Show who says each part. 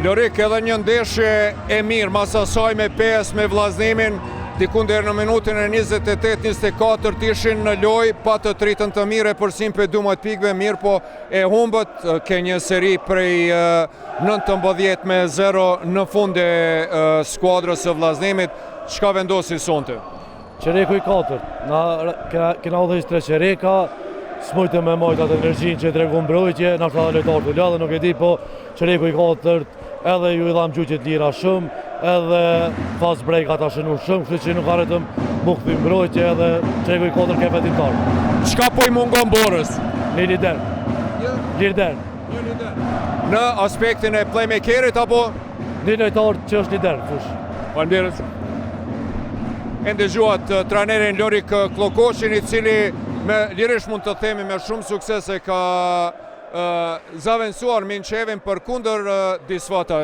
Speaker 1: Lorik, edhe një ndeshje e mirë, mas asaj me 5 me Vllaznimin, dikun deri në minutën e 28-24 ishin në lojë, patët ritëm të mirë epërsinë prej 12 pikëve, mirëpo e humbët, ke një seri prej 19 me 0 në fund e skuadrës së Vllaznimit, çka vendosi sonte?
Speaker 2: Çereku i katërt, na kena udhëheq tre çereka, s'mujtëm me majt atë energjinë që e tregu mbrojtje, nashta edhe lojtarët u lodhën, nuk e di, po çereku i katërt, edhe ju i dhamë gjujtje të lira shumë, edhe fast break ata shënu shumë, kështu që nuk arritëm m'u kthy mbrojtje edhe çereku i katërt ke fitimtar.
Speaker 1: Çka po i mungon Borës?
Speaker 2: Një lider.
Speaker 1: Një?
Speaker 2: Lider.
Speaker 1: Një lider. Në aspektin e playmakerit apo?
Speaker 2: Një lojtar që është lider në fushë.
Speaker 1: Faleminderit. E ndëgjuat trajnerin Lorik Kllokoshin, i cili me lirisht mund të themi me shumë sukses e ka zëvendësuar Minçevin përkundër disfatave.